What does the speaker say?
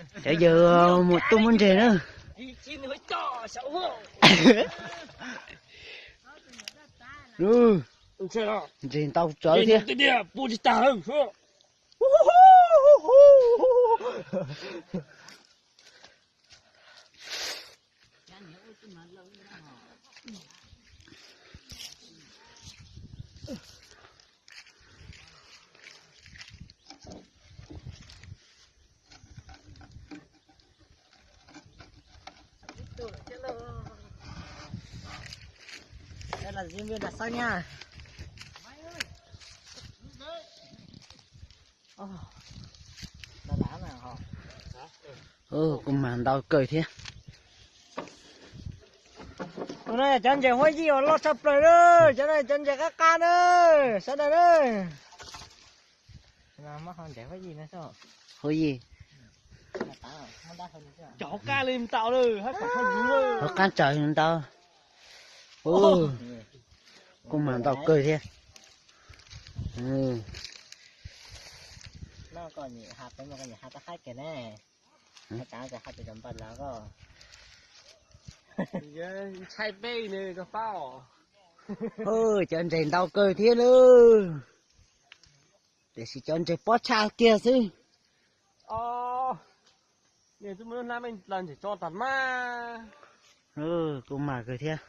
Cov yawg mus tuaj muab ntseg na. Ntseg ntau tsawv thiab. Kuv mas ntau kawg thiab. Tus no cov ntses huab yij uas loj tshaj plaws na, cov no cov ntses qab qab na, sawv daws na. Huab yij, hauv qab tsaws ntau. Kuv mas ntau kawg thiab. Cov ntses ntau kawg thiab lauj. Tiam sis cov ntses pob tshaj kiag xwb. Kuv mas kawg thiab.